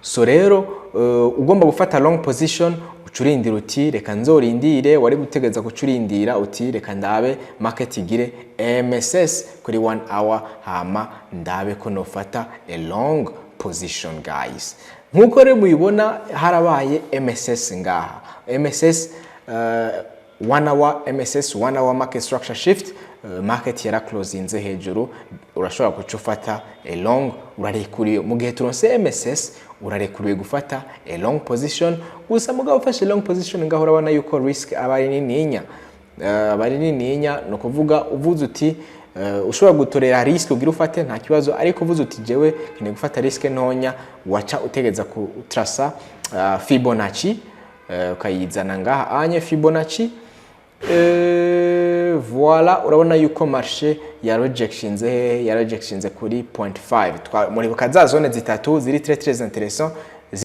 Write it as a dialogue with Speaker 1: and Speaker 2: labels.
Speaker 1: So rero ugomba gufata long position, ucurindira uti reka nzorindire. Wari gutegeza kucurindira uti reka ndabe market igire MSS kuri 1 hour, hama ndabe ko nofata a long position, guys. Nkuko rero mubibona, harabaye MSS ngaha, MSS 1 hour, MSS 1 hour, market structure shift. Market yara closinze hejuru, urashobora guca ufata a long. Urarekuriwe mu gihe turonse MSS, urarekuriwe gufata a long position. Gusa mugabo ufashe long position ngaho, urabona yuko risk aba ari nininya, aba ari nininya. Ni ukuvuga uvuze uti ushobora gutorera risk ugira ufate, nta kibazo. Ariko uvuze uti jewe nkeneye gufata risk ntonya, waca utegeza ku trasa Fibonacci, ukayizana ngaha anye Fibonacci. Voilà, urabona yuko marché ya rejectionze hehe? Ya rejectionze kuri 0.5. Muribuka za zone zitatu ziri très très intéressant.